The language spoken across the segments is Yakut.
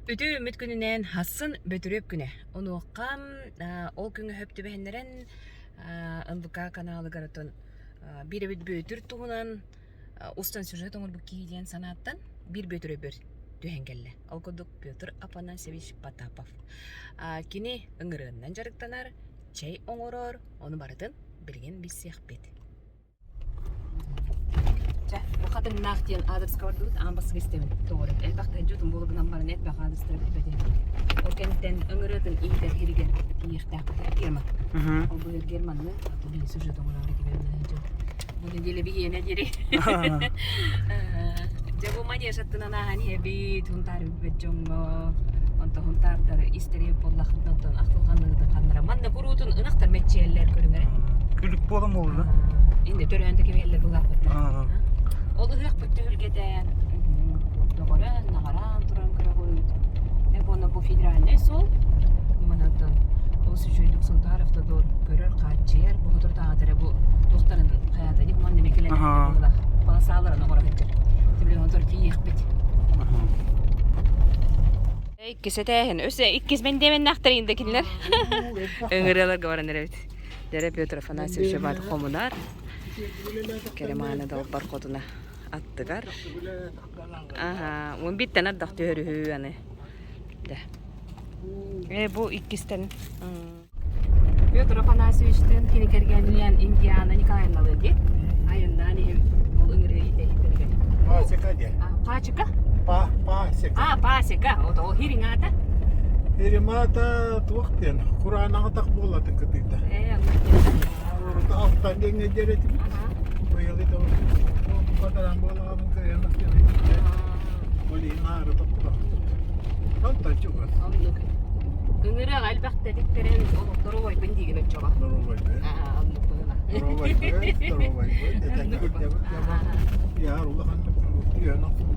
Үтүө үмүт күнүнэн Хассын Бөтүрүөп күнэ. Онуохха ол күҥҥэ хөп түбэһиннэрэн НВК каналыгар отон биир эбит Бүөтүр туһунан устан сюжет оҥорбут киһи диэн санааттан биир Бүөтүр өйбөр түһэн кэллэ. Ол курдук Петр Афанасьевич Потапов. Кини ыҥырыаннан дьарыктанар, чэй оҥорор, ону барытын билигин билсиэхпит. Чэ, бу хатыҥнаах диэн аадырыска бардыбыт, аан бастакы истэбин. Тоҕо эрэ элбэх дьутун буолу гынан баран элбэх аадырыстары билбэтим. Ол кэнниттэн ыҥырыатын иитэр иһигэр тиийиэхтээхпит Герман. Ол быһыр Германны, аты биһи сюжет оҥорор этибэр Бу неделя биһиэнэ диэри. Дьэ бу манеж аттынан ааһан иһэбит, Хунтаар билбэт дьоҥҥо, онтон Хунтаардар истэриэ буоллахпытына онтон ахтылҕанныытын ханнара. Манна куруутун ынахтар мэччийэллэр көрүҥэрэ. Күлүк буолан буолла. Инде төрөөн да кэбиһэллэр булааппыттар. Ол ыһыахпыт түһүлгэтэ доҕорон, наҕараан туран көрөҕүт. Уонна бу федеральнай суол. Манатан олус үчүгэйдик Сунтаар автодор көрөр, хааччыйар. Бу соторутааҕыта бу туохтарын хайаата дии манна мекелен полосаларын оҥоро сылдьар. Тибилиһон тиийиэхпит. Иккис этээһин. Өссө иккис бэндиэмэннээхтэр инде кинилэр. Ыҥырыаларга баран эрэбит. Дэрэ Петр Афанасьевич баат хомунар. Кэримааны далбар хотуна аттыгар. Аха, уон биттэн ардах түһөрүһүү аны. Дэ. Э, бу иккистэн. Петр Афанасьевичтыын кини кэргэнинээн Индиана Николаевналыы дии. Айаннаан иһэбит. Ол ыҥырыы итэһиттэригэр. Пасека диэн. Пачека? Па, пасека. А, пасека. Вот ол хириҥаата. Хиримаата туох диэн, кураанаҕа тах буолатын кытыыта. Э, оннук диэн. Урут алтан диэҥҥэ диэри этибит. Быйыл ити бадаран буолаҕабын кыайан Ол иһин аары тохтоохтут. Онтон чугас. Оннук. Ыҥырыах элбэхтэ тиктэрэн доруобайбын диигин оччоҕо. Доруобайбын. Аа, оннук быһыла. Доруобайбын, доруобайбын. Этэҥҥэ сылдьабыт. Яар улаханнык түһэн охсуллар.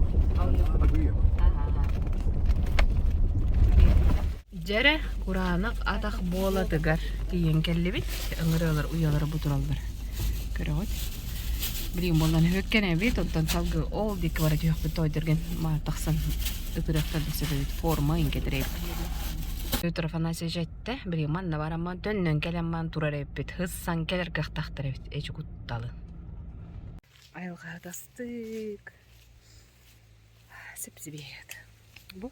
Дьэрэ кураанах атах буолатыгар тиийэн кэллибит. Ыҥырыалар уйалара бу тураллар. Көрөҕүт. Билигин буоллан өһүөккэнэбит, онтон салгыы ол диэки бара түһүөхпүт тоойдорген маар тахсан ытырыахтар да сөп эбит. Форма иҥкэтирэйбит. Петр Афанасьевич эттэ, билигин манна барамман төннөн кэлэн турар эбиппит. Хыссан кэлэр кыахтаахтар эбит. Эчи кутталы. Айылҕа астык. Сип-сибиэт. Бу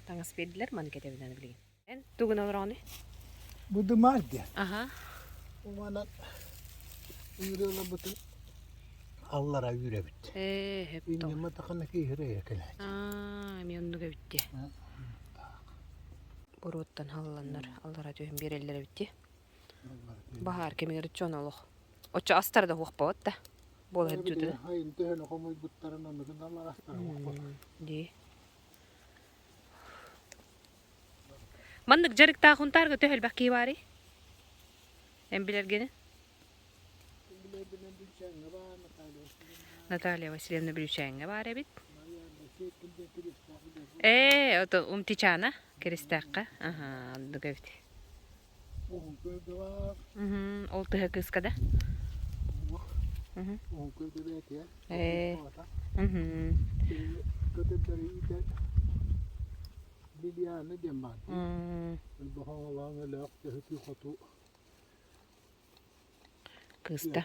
таҥас биэрдилэр, маны кэтэбин билигин. Эн тугун олороҕуный? Бу дымаар диэн. Аха. Манан ыырыалабытын аллара үүрэбит. Ээ, хөп Инньэ тахана киһирэ кэлээт. Аа, эмиэ оннук эбит дии. Буруоттан халланнар аллара түһэн биэрэллэр эбит дии. Баһаар кэмигэр дьон олох. Оччо астара да уохпабат да. Буола сылдьыбыта. Хайын төһөнү хомуйбуттарын оннугун аллара астара уохпат. Дии. Маннык дьарыктаах Хунтаарга төһө элбэх киһи баарый? Эн билэргини? Наталья Васильевна Бүлүүчээҥҥэ баар эбит. Ээ, ото Умтичаана Киристээххэ. Аһаа, оннук эбит. Ол тыһа кыыска да? Ээ. Лилиана диэн баар. Бохоҥолоон өлөөх төһүтүү хоту Кыыста.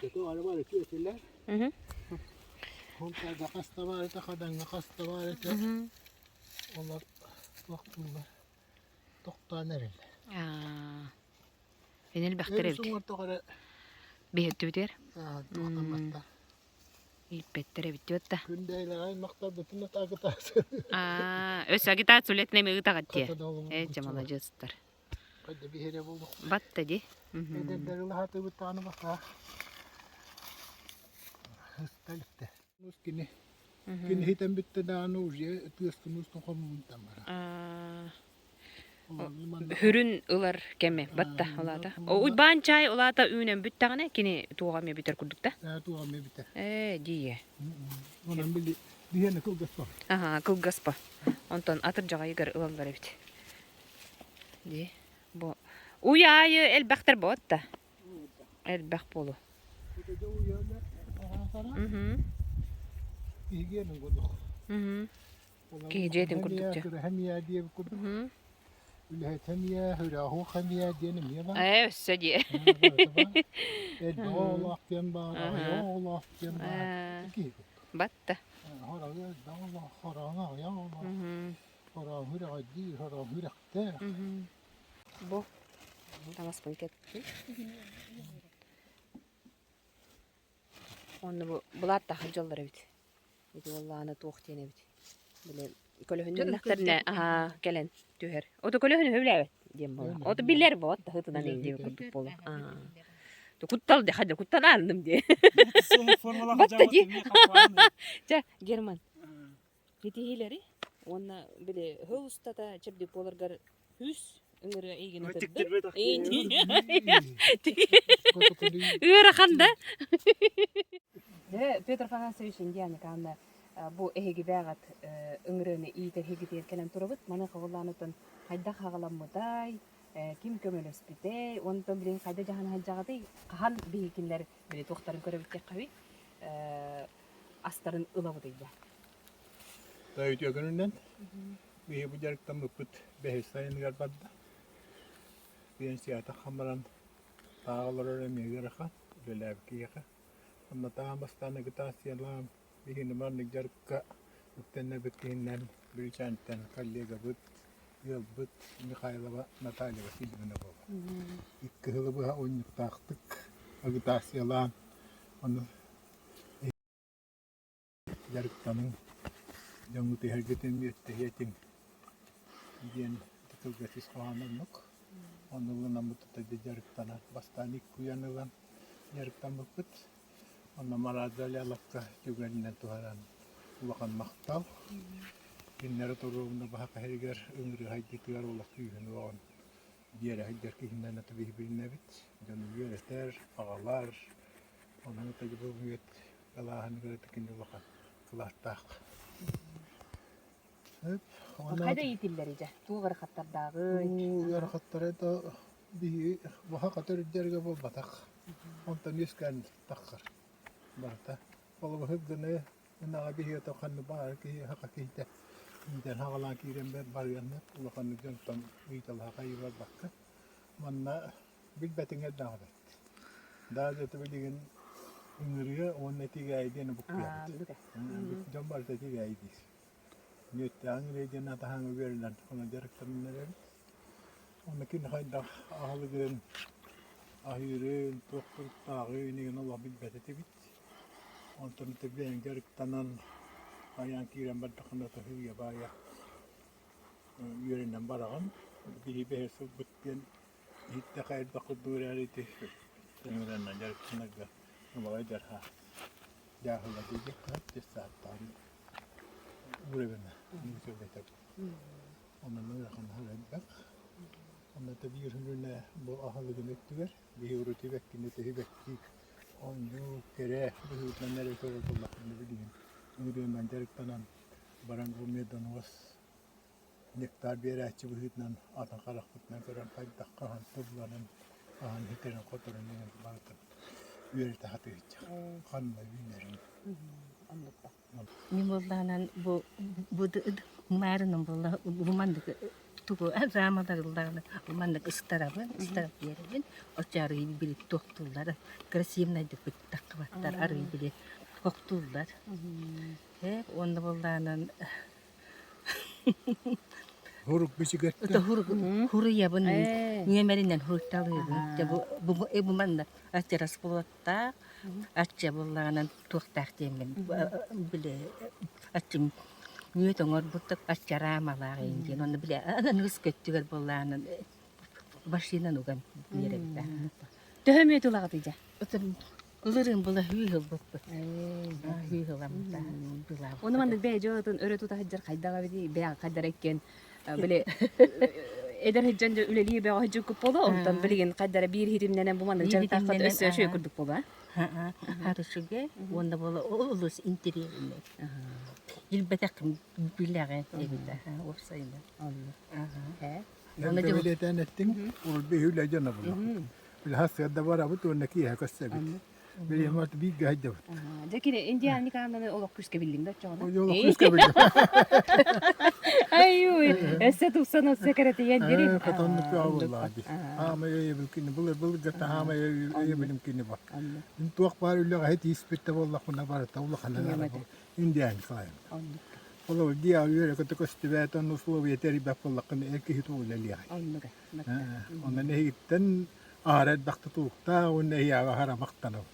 Хунтарга хаста баар этэ, хадаҥҥа хаста баар этэ. Олор туохтууллар тохтоон эрэллэр. Аа. Эн элбэхтэр Өрүс эбит. уҥуор эрэ Биһэттибитигэр туохтамматтар. Ииппэттэр эбит диэт да. Күндэйлэҕэ аймахтарбытын агитация. Аа, өссө агитация үлэтин эмиэ ыытаҕыт дии. Ээ, дьэ маладьыастар. Хайда биһиэрэ буолуох. Батта дии. Эдэрдэр ылаһатыбыт даҕаны баха. Ыста иликтэ. Кини кини хитэн бүттэ даҕаны уже тыаскын устун хомуунтан бара. Хүрүн ылар кэми батта улаата. Уйбаан чай улаата үүнэн бүттэҕинэ кини туоҕа эмиэ бүтэр курдук да? Ээ туоҕа эмиэ бүтэр. Ээ дии. Онон били биһиэнэ кылгас ба. Аха кылгас ба. Онтон атырдьаҕайыгар ылаллар эбит. Дии. Бу уй аайы элбэхтэр буотта. Элбэх буолу. Мгм. Киһигиэнин курдук. Мгм. Киһи дьиэтин курдук дьэ. Кыра диэбит курдук. Үлэһит эмиэ, үрээхуох эмиэ диэн эмиэ баар. Ээ, өссө диэ. Элбэх оҕолоох диэн баар, аҕыйах оҕолоох диэн баар. Киһи курдук. Батта. Хороҕо элбэх оҕолоох, хороҕо аҕыйах оҕолоох. Хороҕо үрэҕэйдиир, хороҕо үрэхтээх. Бу таҥаспын кэттим. Уонна бу былааттаах дьоллор эбит. Ити уоллаана туох диэн эбит. Били көлөһүннэннэхтэринэ аһаа кэлэн түһэр. Ото көлөһүнү сөбүлээбэт диэн буолла. Ото билэр буолат таһытынан диэн курдук буолла. Куттал де хадьа куттанаанным дии. Батта дии. Чэ, Герман. Итиһилэри уонна били хыл устата чэбдик буоларгар үс ыҥырыа эйигин ытырдым. Ыарахан да. Дьэ, Петр Афанасьевич Индианикаанна бу эһиги бээҕэт ыҥырыаны иитэр иһигитигэр кэлэн турабыт. Маны хабыллаанытын хайдах хаҕаламмытай, ким көмөлөспүтэй, онтон билин хайда дьаһана сылдьаҕытый, хаһан биһикиннэр били туохтарын көрөбүт диэххэбий, астарын ылабытый да? Үтүө күнүнэн биһи бу дьарыктаммыппыт бэһис сайыныгар барда. Пенсията хамаран таах олорор эмиэ ыарахан, үлэлээбит киһиэхэ. Онно таһан бастаан агитациялаан, биһини маннык дьарыкка үктэннэбит киһиннэн Бүрүчээнтэн коллегабыт, ыалбыт Михайлова Наталья Васильевна буолар. Икки сылы быһа унньуктаахтык агитациялаан, ону Дьарыктаныҥ, дьоҥҥут иһэргитин үөттэһиэтиҥ диэн кылгас ис хоһооно оннук. Ону ылынаммыт тута дьарыктана бастаан икки уйан ылан дьарыктаммыппыт. Онно Марат Заляловка түгэнинэн туһанан улахан махтал. Кинилэри туруорумна баһа иһигэр ыҥырыһайдытыгар олох күүһүн-уоҕун биэрэ сылдьар киһинэн аты биһи билинэбит. Дьону үөрэтэр, аҕалар. Онон ата бүгүҥҥүт Далааһыныгар итикини улахан кылааттаах. Хайда иитиллэрий дьэ? Туох ыарахаттардааҕый? Ыарахаттара да биһи баһа төрүддэргэ буолбатах. Онтон үөскээн таххар барыта. Холобур гыны ынаҕа биһи ханны баар киһи хака киһитэ иитэн хаҕалаан киирэн барыанна улаханнык дьонтон ыйыталаһа хайыы барбакка манна билбэтиҥ элбэҕэ бэрт. Даже это билигин ыҥырыа уонна тигээйи диэн буккуйабыт. Дьон барыта тигээйи диир. Мүөттээх ыҥырыа диэн атаһаҥа үөрэнэн онон дьарыктанан эрэбит. Онно кини хайдах аһылыгын, аһыырын, туох туруктааҕын игин олох билбэт этибит. Онтон бэйэҥ дьарыктанан айаан киирэн бардаххына таһыыйа баайа үөрэнэн бараҕын. Биһи бэһис сылбыт диэн Иһиттэхэ элбэх курдук эрээри ити ыҥыранна дьарыктанарга ылаҕай дьарха дьааһыла диэххэ дьыссааттаан уровена нууччалыйта онон ыарахан элбэх онно биир күнүнэ бу аһылыгын өттүгэр биһи урут ибэккини төһүбэкки оонньуу кэрэ быһыытынан эрэ көрөр буоллахпына билигин ыҥырыанан дьарыктанан баран бу медонос Нектар биэрээччи быһыытынан атын харахпытынан көрөн хайдах хаһан тылланан, хаһан ситэрин-хоторун иһин барытын үөрэтэ сатыыччах. Ханна үүнэрин. Мин буоллаҕынан бу бу маарыным буолла бу маннык тугу рамаларыллаҕына бу маннык ыстарабын ыстарап биэрэбин оччо арыый били туохтууллар красивнайдык таххыбаттар арыый били хохтууллар э уонна буоллаҕынан Хурук бичигэттэ. Это хуруйабын ньиэмэринэн хуруйталыыбын. Дьэ бу бу бу манна ачча расплодтаах, ачча буллаҕынан туохтаах диэммин били аччым мүөт оҥорбуттар ачча рамалаах диэн онно били аныгыс көттүгэр буоллаҕынан машинан уган биэрэбит. Төһө мүөт ылаҕытый дьэ? Ылырыын була хүү ылбыппыт. Хүү ыламмыта. Оны маннык бэйэ дьоотун өрө тута сылдьар хайдаҕа бити бэйэ хайдара иккен били эдэр сылдьан үлэлии бөҕө сылдьыккыт буолуо онтон билигин хайдара биир хитимнэнэн бу маннык дьарыктааххыт өссө үчүгэй курдук буолуо Харышыга уонна буола олус интэриэһинэй. Билбэтэх билэҕин эбит уопсайынан. Эн бэлиэтээн эттиҥ, урут биһи үлэ дьоно буоллахпыт. Үлэһэ сыарда барабыт уонна киэһэ көрсөбүт. Билиэм ат бииргэ сылдьабыт. Дьэ кини Индиан Николаевнаны олох күүскэ биллиҥ да оччоҕуна? Олох күүскэ биллим. Ай-уй, өссө тупсан өссө кэрэтийэн дири. Хотоннук буоллаҕа дии. Хаамай өйөбүл кини былыр былыргыта хаамай өйөбүлүм кини бар. Мин туох баар үлэҕэ тииспит да буоллахпына барыта улахана Индиан Николаевна. Холобур, дии үөрэ-көтө көстүбэт, онно условия тэрийбэт буоллаххына эр киһи тугу үлэлиэҕэй? Онон эһигиттэн аһара элбэх тутулуктаах уонна эһиэхэ аһара махтанабын.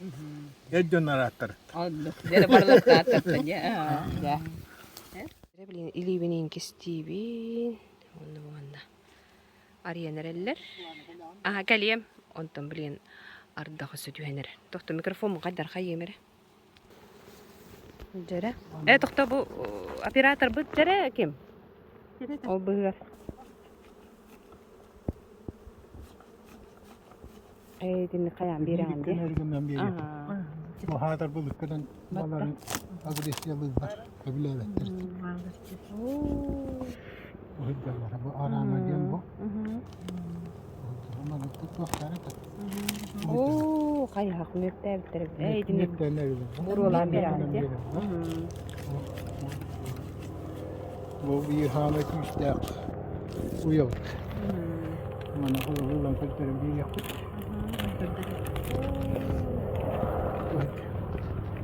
Эр дьон арааттарыт. Оннук. Дьэ барылаттааттартан дьэ. Блин, илиибин кистиибин. Онно уонна арыйан эрэллэр. Аха кэлиэм. Онтон блин ардах өссө түһэн эрэр. Тохто микрофон хайдар хайыам эрэ. Дьэрэ. Э, тохто бу операторбыт дьэрэ ким? Ол быһыгар. Ээ, итинник хайаан биэрэҕин дии. Аха. Баһаатар былыккынан баларын агрессиялыыллар, сөбүлээбэттэр. Уһуйдаллара бу араама диэн бу. Оо, хайыһах мүөктээбиттэр эбит. Ээ, итинник буруолаан биэрэҕин дии. Бу биир хаамай күүстээх уйабыт. Маны ылан көрдөрөн биэриэхпит.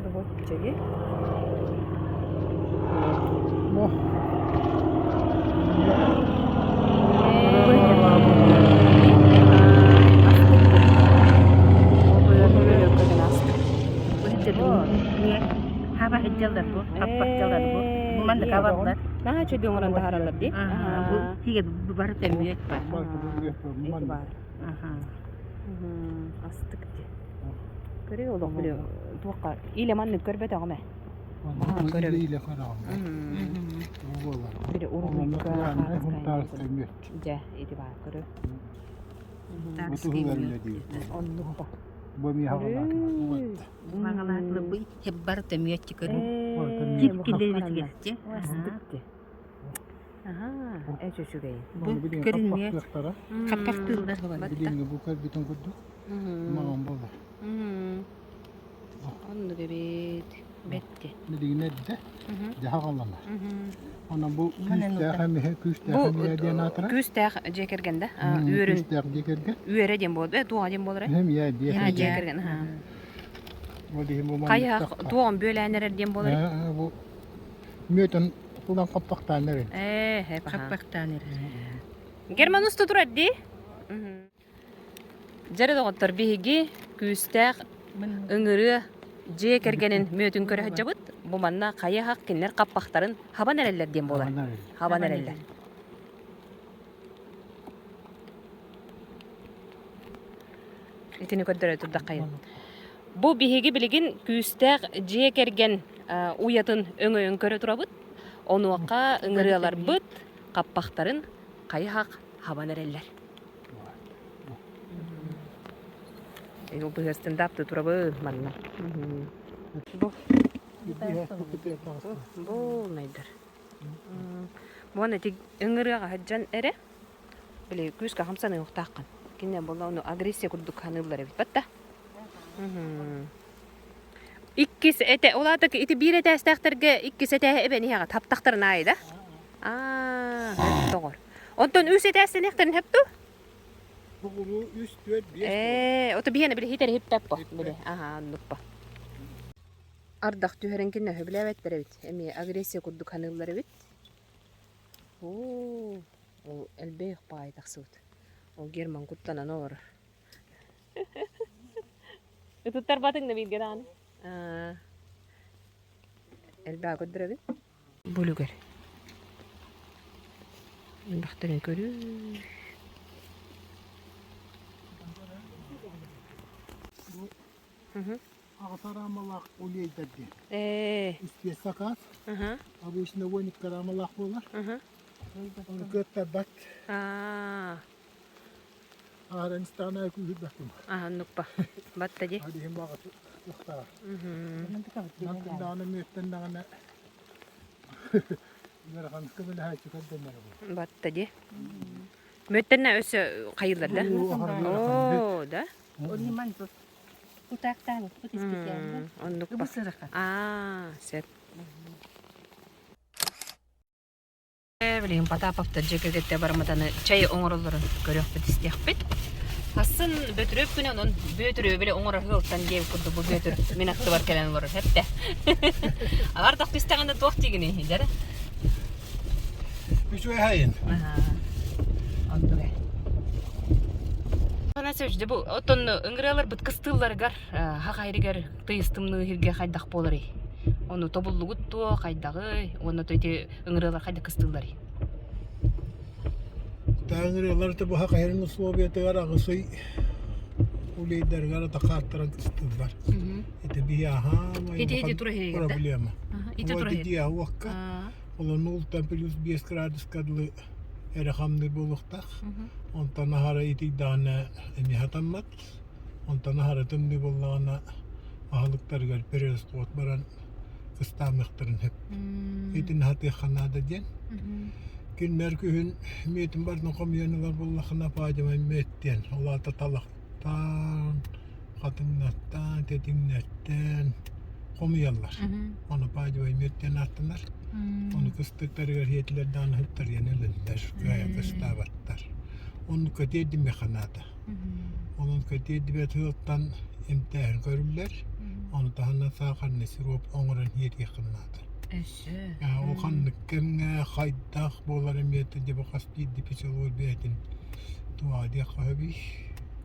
Добоччуги. Хаба сылдьаллар бу, хаппахталар бу. Бу маннык абаллар. Наһаа үчүгэй оҥорон таһаараллар дии. Бу тигэ бары тэммиэт бар. Эти баар. Астык дии. Көрү олох били туохха илэ маннык көрбөтөҕүм ээ. Көрөбүт. Илэ көрөҕүм. Били уруһуйга хаартыска Дьэ, ити баар көрө. Оннук ба. Бу Бары төмүөччү көрүҥ. Кип-килэбитигэрчи. Астык дии. Аһаа, эч үчүгэй. Бу көрүҥҥэ хаппахтыыллар. Билиҥҥи бу көрбүтүн курдук маҕан буолар. Оннук эбит. Бэтти. Билигин эрдэ дьаһаҕаланар. Онон бу күүстээх эмиһэ күүстээх эмиһэ диэн аатыра. Күүстээх дьиэ кэргэн да? Үөрүн. Күүстээх дьиэ кэргэн. Үөрэ диэн буолар. Туоҕа диэн буолар. Эмиэ дьиэ Дьиэ кэргэн. Хайа туоҕун бүөлээн эрэр диэн буолар. Бу мүөтүн тулан хаппахтаан эрэр. Ээ, Хаппахтаан эрэр. Герман уста турар дии. Дьэрэ доҕоттор биһиги күүстээх ыҥырыа дьиэ кэргэнин мүөтүн көрө сылдьабыт. Бу манна хайа-хах кинилэр хаппахтарын хабан эрэллэр диэн буолар. Хабан эрэллэр. Итини көрдөрө турдаххайын. Бу биһиги билигин күүстээх дьиэ кэргэн уйатын өҥөйөн көрө турабыт. Онуоха ыҥырыаларбыт хаппахтарын хайы-хах хабан эрэллэр. Быһыар стендапты турабын манна. Бу бу найдар. Буон ити ыҥырыаҕа сылдьан эрэ били күүскэ хамсаныахтааххын. Кине буолла ону агрессия курдук ханыыллар эбит батта. Иккис этэ ол аата ити биир этээстээхтэргэ иккис этээһи эбэн иһэҕит хаптахтарын аайы да? Аа, тоҕор. Онтон үс этээстэниэхтэрин сөп дуу? Бугулу үс, түөрт, биэс. Ээ, ото биһиэнэ били хитэр хиптап по. Били, аха, оннук по. Ардах түһэрин кинне сөбүлээбэттэр эбит. Эмиэ агрессия курдук ханыыллар эбит. Оо, ол элбэх баай тахсыбыт. Ол Герман куттанан олорор. Ытыттарбатыҥ да бииргэ даҕаны. Элбэҕи көрдөрөбүн. Бүлүгэр. Элбэхтэрин көрүү. Аҕата рамалаах улейдар диэн. Ээ. Үстүө сакаас. Обычно 12 рамалаах буолар. Оны кыаттарбат. Аа. Аараныстаана күүһүрбэппин. Аһаннукпа. Батта дии. Алиһин баҕаты туохтаар. Нантындаҕына мүөттэн даҕаны ыарахан көмөлөһөөччү көрдөннөр бу. Батта дии. Мүөттэннэ өссө хайыылар да? Оо, да? Кутаактаабыппыт испитиэннэ. Оннук Ыбы сыраха. Аа, сөп. Билигин Потаповтар дьиэ кэргэттэр бараммытаны чай оҥороллорун көрүөхпүт истиэхпит. Сарсын Бөтүрүөп күнэ, онон Бүөтүрү били оҥорор ыалтан диэбит курдук бу Бүөтүр мин аттыбар кэлэн олорор эптэ. Ардах түстэҕинэ туох диигиний дьэрэ? Үчүгэй хайын. Оннук ээ. Афанасьевич, дьэ бу оттон ыҥырыаларбыт кыстыылларыгар, хахайрыгар тыйыс тымныы иһиргэ хайдах буоларый? Ону тобуллугут дуо, хайдаҕый? Уонна то ити ыҥырыалар хайдах кыстыылларый? Ыҥырыалар бу хахайрын условиятыгар аҕысый улейдарыгар атахааттаран кыстыыллар. Ити биһи аһаамай Ити ити тура иһигэр да? проблема. Ити тура Ити уокка Олор 0 плюс 5 градуска дылы эрэ хамныыр буолуохтаах. Онтон аһара итийдэҕинэ эмиэ хатаммат. Онтон аһара тымныы буоллаҕына аһылыктарыгар перерасход баран кыстаамыахтарын сөп. Итини хатыахха наада диэн. Кинилэр күһүн мүөтүн барытын хомуйан ылар буоллаххына паадьамай мүөт диэн. Ол аата талахтаан, хатыҥнартан, тэтиҥнэртэн хомуйаллар. Ону паадьабай мүөт диэн ааттанар. Ону кыстыктарыгар иһиэтилэр даҕаны ыттарыйан өлөллөр, кыайан кыстаабаттар. Оннукка тиэрдимиэххэ наада. Онон тиэрдибэт ыалтан эмтээһин көрүллэр. Ону таһынан саахарный сироп оҥорон иһиэтиэххин наада. Өссө. Ол ханнык кэмҥэ хайдах буолар эмиэ дьэ бу хас биирдии пчеловод бэйэтин туоҕа диэххэ сөбүй?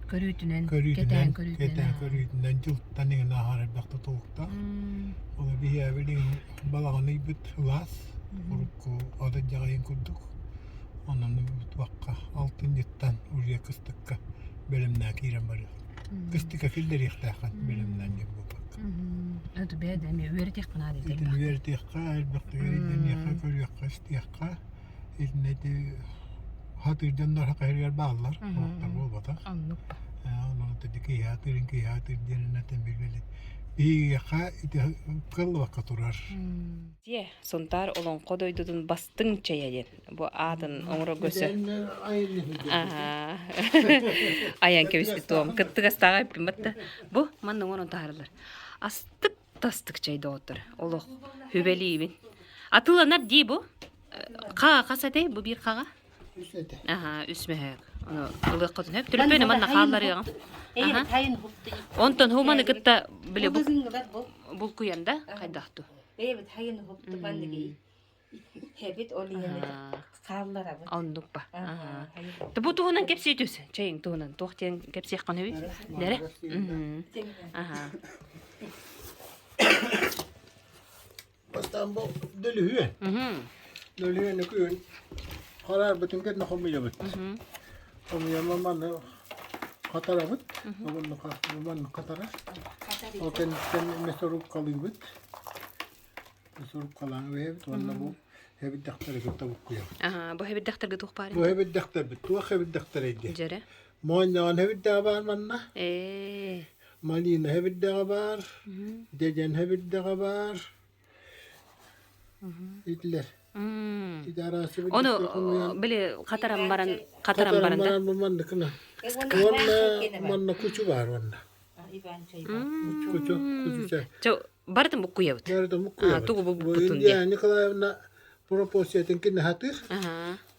Көрүүтүнэн, Көрүүтүнэн, кэтээн көрүүтүнэн. кэтээн көрүүтүнэн дьылтан иҥин ааһар элбэх тутулуктаах. Ол биһиэхэ билигин балаҕан ыйбыт ылаас, урукку ата дьаҕайын курдук. Онон туохха алтынньыттан уруйа кыстыкка бэлэмнээн киирэн барыах. Кыстыкка киллэриэхтээххин бэлэмнээн диэн буолбакка. Это бэйэ эмиэ үөрэтиэххэ наада Итини үөрэтиэххэ, элбэхтик эрэйдэниэххэ, көрүөххэ, истиэххэ. Итиннэ ити хатыыр дьоннор хаһырыгар бааллар, уоттар буолбатах. Оннук. Онон ити киһи атыырын киһи атыыр диэн этэн билбэли. Биһиэхэ ити кыллыбакка турар. Дьиэ, Сунтаар олоҥхо дойдутун бастыҥ чэйэ диэн. Бу аатын оҥорорго сөп. Айан кэбиспит туом. Кыттыгастааҕа эппин батта. Бу манна оҥорон таһаараллар. Астык тастык чэй доҕоттор. Олох хүбэлиибин. Атыыланар дии бу. Хаҕа хас этэй? Бу биир хаҕа? Үс этэ. Аха, үс мөһөөк. Ону ылыаххытын сөп. Төлөпүөнү манна хаалларыаҕым. Аха. Онтон хуманы кытта били булкуйан да хайдахту. Бэйэбит хайын хупту манныгы хэбит ол иһэн хаалларабыт. Оннук ба. Бу туһунан кэпсии түс. Чайың туһунан туох диэн кэпсиэххин үһүй? Дэрэ. Аха. Бастаан бу дөлүһүөн. Дөлүһүөнү күн хараарбытын кэннэ хомуйабыт. Хомуйама маны хатарабыт. Манны хатарар. Ол кэнниттэн мясорубкалыыбыт. Мясорубкалаан эбит уонна бу эбиддэхтэри кытта буккуйабыт. Аха, бу эбиддэхтэргэ туох баар Бу эбиддэхтэрбит туох эбиддэхтэрэй диэн. Дьэрэ. Моонньоҕон эбиддэҕэ баар манна. Ээ. Малина эбирдэҕэ баар, дьэдьэн эбирдэҕэ баар. Итилэр. Ити араас Ону били хатаран баран хатаран баран да. бу манныкына. Уонна манна кучу баар уонна. Кучу, кучу чай. Чо барытын буккуйабыт. Барытын буккуйабыт. Тугу булбуппутун диye. Николаевна пропорциятын кине хатыр.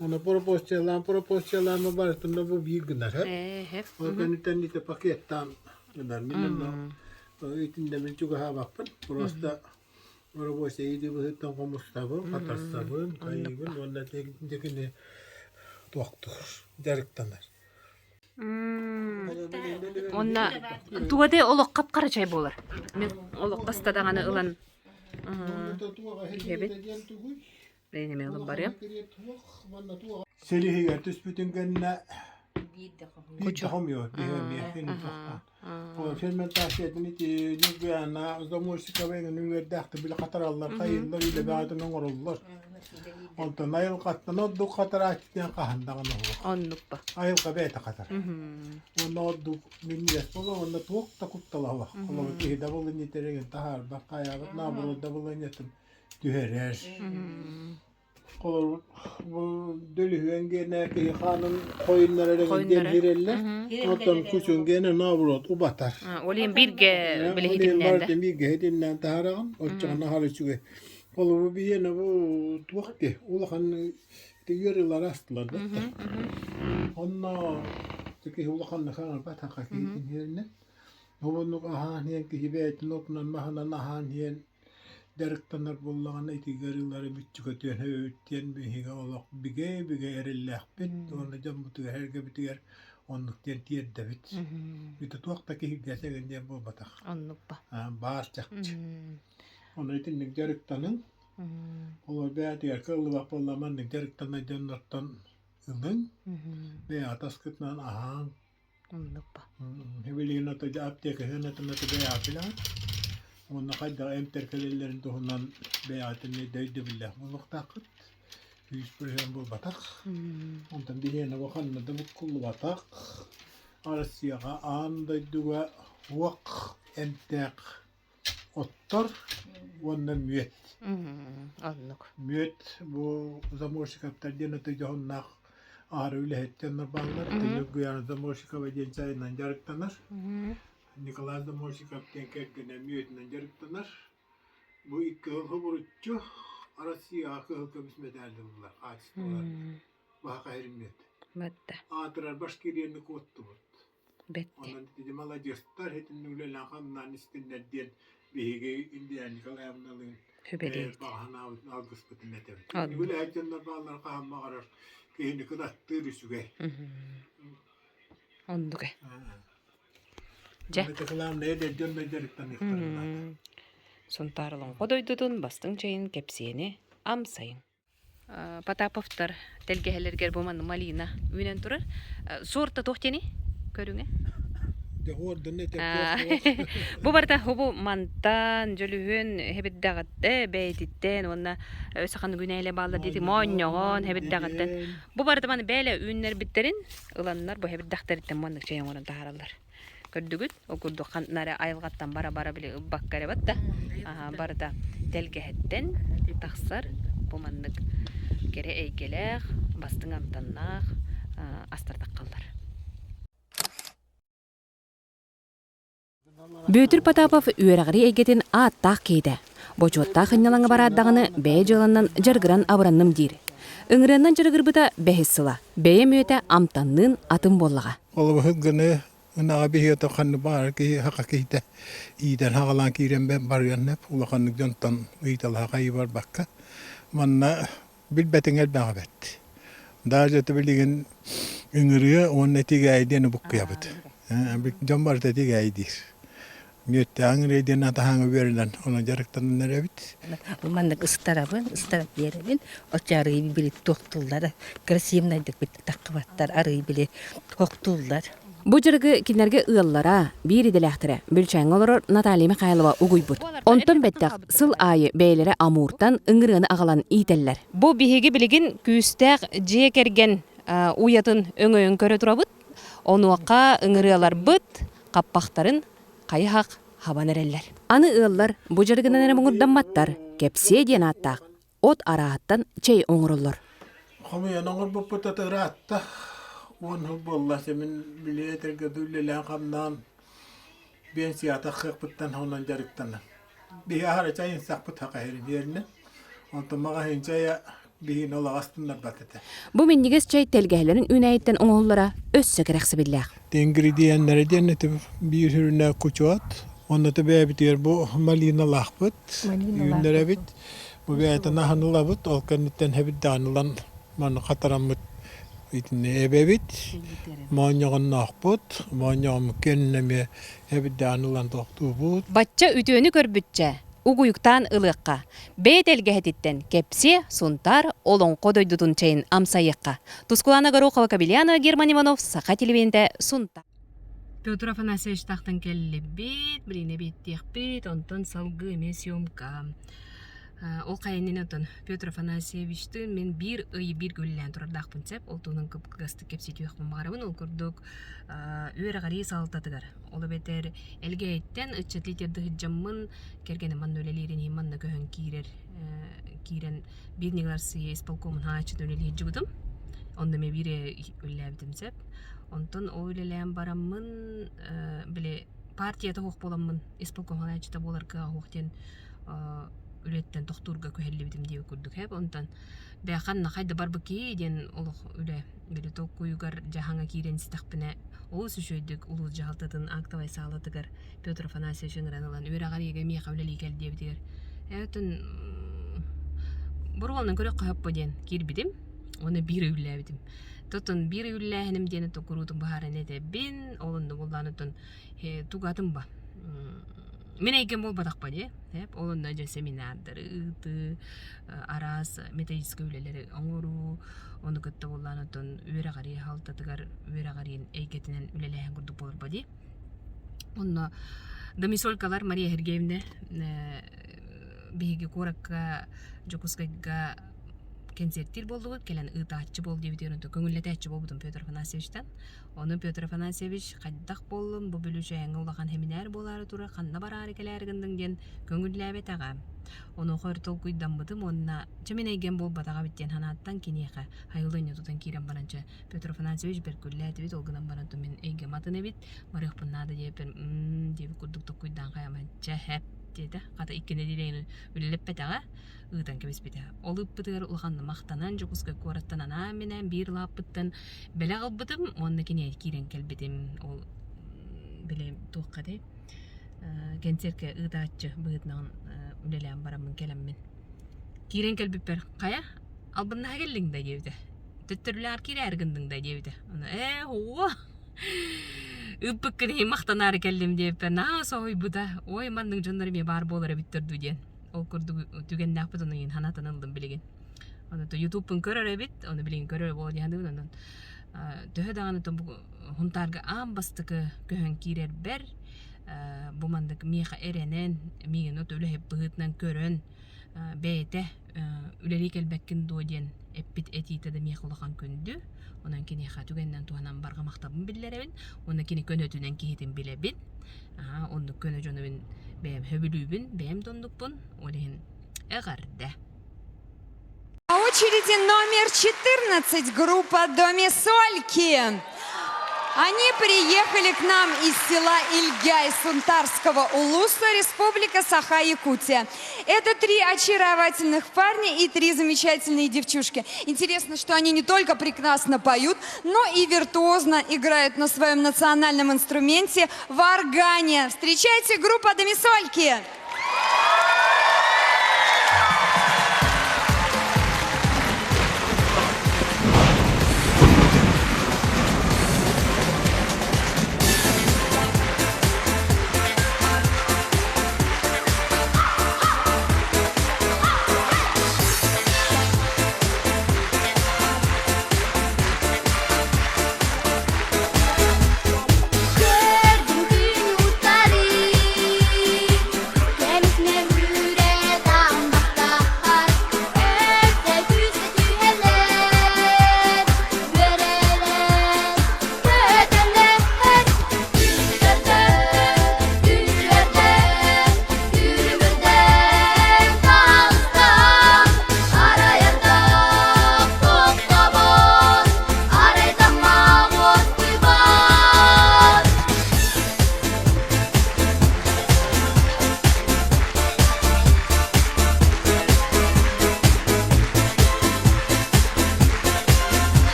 Оны пропорциялаан пропорциялаан барытын да бу биир гынар. Ол кэнниттэн ити пакеттаан гынар. Мин онно итиннэ мин чугаһаабаппын. Просто рабочий иди быһыттан хомустабын, хатарсабын, хайыыбын уонна дьэкини туохтуур, дьарыктанар. Онна тугады олох хап-хара чай буолар. Мин олох хаста даҕаны ылан иһэбин. Бэйэм ылан барыам. Сэлиһигэр түспүтүн кэннэ биир да хомуйуо Ферментациятын ити Ньургуйаана Заморщикова эҥин үҥэрдээхтик били хатараллар, хайыыллар, үлэ бөҕөтүн оҥороллор. Онтон айылҕаттан ордук хатарааччы диэн хаһан даҕаны суох. Оннук ба. Айылҕа бэйэтэ хатар. Уонна ордук минньигэс буолар, уонна туох да куттала суох. Холобур, киһи дабылынньытын таһаарбат, хайаабыт наоборот дабылынньытын түһэрэр. Холобур, бу дөлүһүөн гиэнэ киһи хаанын хойуннарар эҥин диэн иһирэллэр. Оттон кучун гиэнэ наоборот убатар. Ол иһин бииргэ Ол иһин барытын бииргэ ситимнээн таһаараҕын, оччоҕуна аһара үчүгэй. Холобур, биһиэнэ бу туох дии, улахан ити ыарыылары астылар да. Онно киһи улаханнык хаҥарбат хаха киһитин иһэринэн. Обуннук аһаан иһэн киһи бэйэтин отунан маһынан аһаан иһэн дьарыктанар буоллаҕына ити ыарыылары мүччү көтүөн сөбүт диэн биһиги олох бигэ-бигэ эрэллээхпит уонна дьоммутугар эргэбитигэр оннук диэн тиэрдэбит. Ити туох да киһиргэс эҥин диэн буолбатах. Оннук ба. Баар чахчы. Ону итинник дьарыктаныҥ. Олор бэйэтигэр кыаллыбат буолла маннык дьарыктанар дьоннортон ылыҥ. Бэйэ атаскытынан аһааҥ. Оннук ба. Билигин ото аптека сыанатын ото бэйэҕэ билэҕит. Уонна хайдах эмтэр кэлэллэрин туһунан бэйэҕитин өйдөбүллээх буолуохтааххыт. 100% буолбатах. Онтон биһиэнэ бу ханна да буккуллубатах. Россияҕа аан дойдуга уох эмтээх оттор уонна мүөт. Оннук. Мүөт бу Заморщиковтар диэн аты дьоһуннаах аһары үлэһиттэн бааллар. Ньургуйаана Заморщикова диэн чайынан дьарыктанар. Николай Заморщиков диэн кэргэнэ мүөтүнэн дьарыктанар. Бу икки сыл хобуруччу Россияҕа кыһыл көмүс мэдээлли ыллылар, хаачыстыбалар. Баһа мүөт. Батта. Аатырар Башкирияны куоттубут. Бэтти. Онон ити маладьыастар итинник үлэлээн-хамнаан истиннэр диэн биһиги Илья Николаевналыын Сүбэлиибит. баҕа санаабытын алгыспытын этэбит. Оннук. Үлэһит дьоннор бааллара хаһан баҕарар киһини кынаттыыр үчүгэй. Оннук ээ. Дьэ. Ити кылааннай эдэр дьоннор дьарыктаныахтарын наада. Сунтаар Олоҥхо дойдутун бастыҥ чэйин кэпсиэни амсайыҥ. Потаповтар тэлгэһэлэригэр бу манна малина үүнэн турар. Сорта туох диэний? Көрүҥэ. Бу барыта бу мантан, дьөлүһүөн хэбирдэҕиттэ, бэйэтиттэн уонна сахан күнээлэ баалла диэти моонньоҕон хэбирдэҕиттэн. Бу барыта маны бэйэлэ үүннэрбиттэрин ыланнар бу хэбирдэхтэриттэн маннык чэй оҥорон таһаараллар. Көрдүгүт? Ол курдук ханна эрэ айылҕаттан бара-бара били ылбакка эрэ батта. Барыта тэлгэһэттэн тахсар бу маннык кэрэ эйгэлээх, бастыҥ амтаннаах астар таххаллар. Бүөтүр Потапов үөрэҕирии эйгэтин ааттаах киһитэ. Бочуоттаах ынньалаҥа бараат даҕаны бэйэ дьыаланан дьарыгыран абыранным диир. Ыҥырыаннан дьарыгырбыта бэһис сыла. Бэйэм үөтэ амтанныын атын буоллаҕа. Холобур гыны ынаҕа биһиэтэ ханны баар киһи хака киһитэ иитэн хаҕалаан киирэн барыан сөп улаханнык дьонтон ыйыталаһа хайыы барбакка манна билбэтиҥ элбэҕэ бэрт. Даже это билигин ыҥырыа уонна тигээйи диэни буккуйабыт. Дьон барыта тигээйи диир. Мүөттээх ыҥырыа диэн атаһааҥы үөрэнэн онон дьарыктанан эрэбит. Маннык ыстарабын, ыстаран биэрэбин. Оччо арыы били туохтууллар, красивнайдык таххыбаттар, арыы били хохтууллар. Бу дьарыгы кинилэргэ ыаллара, биир идэлээхтэрэ Бүлчээҥҥэ олорор Наталья Михайлова угуйбут. Онтон бэттэх сыл аайы бэйэлэрэ Амуртан ыҥырыаны аҕалан иитэллэр. Бу биһиги билигин күүстээх дьиэ кэргэн уйатын өҥөйөн көрө турабыт. Онуоха ыҥырыаларбыт хаппахтарын хайыһах хабан эрэллэр. Аны ыаллар бу дьарыгынан эрэ муҥурдамматтар, кэпсиэ диэн ааттаах от арааһыттан чэй оҥороллор. Хомуйан оҥорбуппут ыраатта. 10 сыл буолла. Мин били этэргэ үлэлээн-хамнаан биэнсийэҕэ тахсыахпыттан онон дьарыктанан. Биһи аһара чайын сахпыт хахаһырын иэринэн. Онтон маҕаһыын чайа биһигини олох астыннарбат этэ. Бу минньигэс чэй тэлгэһэлэрин үүнээйиттэн оҥоһуллара өссө кэрэхсэбиллээх. Ингредиеннэрэ диэн ити биир сүрүнэ кучуот. Онно бэйэбитигэр бу малиналаахпыт, үүннэрэбит. Бу бэйэтин аһын ылабыт, ол кэнниттэн хэбирдэҕин ылан маны хатараммыт итини эбэбит. Моонньоҕонноохпут, моонньоҕоммут кэннэ эмиэ хэбирдэҕин ылан тохтуубут. Бачча үтүөнү көрбүччэ, угуйуктаан ылыахха. Бэйэ тэлгэһэтиттэн кэпсиэ Сунтаар Олоҥхо дойдутун чэйин амсайыахха. Тускулаана Горохова-Кобельянова, Герман Иванов, Саха телевидениетэ, Сунтаар. Петр Афанасьевичтаахтан кэллибит, билигин эбиэттиэхпит, онтон салгыы эмиэ съемка. Ол хайаннин отон Петр Афанасьевичтыын мин биир ый биир үлэлээн турардаахпын сөп. Ол туһунан кып-кыгастык кэпсэтиэхпин баҕарабын. Ол курдук үөрэҕирии салалтатыгар, ол эбэтэр Элгээйиттэн ыччат лидердыы сылдьаммын, кэргэним манна үлэлиирин иһин манна көһөн киирэр. Киирэн биир Ньыгыл Арассыыйа исполкомун хааччытын үлэлии сылдьыбытым. Онно эмиэ биир үлэлээбитим сөп. Онтон ол үлэлээн бараммын, били партията суох буоламмын, исполком хааччыта буолар кыаҕа суох диэн үлэттэн тохтуурга күһэллибитим диэбит курдук эп. Онтон бэйэхэ хайда барбыт киһи диэн олох үлэ били толкуйугар дьаһаҥа киирэн истэхпинэ олус үчүгэйдик улуус дьаһалтатын актовай саалатыгар Петр Афанасьевич ыҥыран ылан үөрэҕэр ийэгэ миэхэ үлэлии кэл диэбитигэр эбэтин боруолунан көрүөххэ сөп диэн киирбитим уонна биир үлэлээбитим. Тотон биир үлэлээһиним диэн куруутун быһааран этэбин, ол онно буллаан оттон тугатын ба мин эйгэм буолбатахпа дии. Ол онно дьэ семинардары ыытыы, араас методическай үлэлэри оҥоруу, ону кытта буллаан оттон үөрэҕирии халтатыгар үөрэҕириин эйгэтинэн үлэлээһин курдук буоларба дии. Онно Домисолькалар Мария Сергеевна биһиги куоракка Дьокуускайга кэнсиэртиир буоллубут, кэлэн ыытааччы буол диэбитигэр онтон көҥүллэтээччи буолбутум Петр Афанасьевичтан. Ону Петр Афанасьевич хайдах буоллум, бу Бүлүүчээҥҥэ улахан сэминээр буолаары турар, ханна бараары кэлээри гынныҥ диэн көҥүллээбэтэҕэ. Онуоха өр толкуйдаммытым уонна чэ мин эйгэм буолбатаҕа эбит диэн санааттан киниэхэ айыллыынньа тутан киирэн баран чэ Петр Афанасьевич бэркүллээтибит, ол гынан баран мин эйгэм атын эбит, барыахпын наада диэбиппэр мм диэбит курдук толкуйдаан хайаман чэ һэп диэтэ. Хата икки нэдиэлэ үлэлэппэтэҕэ, ыытан кэбиспитэ. Ол ыыппытыгар улаханнык махтанан Дьокуускай куораттан анаан-минээн биир лааппыттан бэлэх ылбытым уонна киниэхэ киирэн кэлбитим. Ол били туохха этэй кэнсиэркэ ыытааччы быһыытынан үлэлээн бараммын кэлэммин. Киирэн кэлбиппэр хайа албыннаһа кэллиҥ да диэбитэ. Төттөрүлээх киирээри гынныҥ да диэбитэ. Ону ээ һуо ыыппыккын иһин махтанаары кэллим диэбиппэр наһаа соһуйбута. Ой маннык дьоннор эмиэ баар буолар эбиттэр дуу диэн. Ол курдук түгэннээхпит ону иһин санатан ыллым билигин. Ону ютубпун көрөр эбит, ону билигин көрөр буола дии саныыбын онон төһө даҕаны Хунтаарга аан бастакы көһөн киирэрбэр бу маннык миэхэ эрэнэн, миигин от үлэһит быһыытынан көрөн бэйэтэ үлэлии кэлбэккин дуо диэн эппит этиитэ да миэхэ улахан күндү. Онон киниэхэ түгэнинэн туһанан барҕа махталбын биллэрэбин уонна кини көнөтүнэн киһитин билэбин. Оннук көнө дьону мин бэйэм сөбүлүүбүн, бэйэм да оннукпун. Ол иһин эҕэрдэ. На очереди номер 14, группа Домисольки. Они приехали к нам из села Ильгяй Сунтарского улуса, Республика Саха-Якутия. Это три очаровательных парня и три замечательные девчушки. Интересно, что они не только прекрасно поют, но и виртуозно играют на своем национальном инструменте варгане. Встречайте группа Домисольки!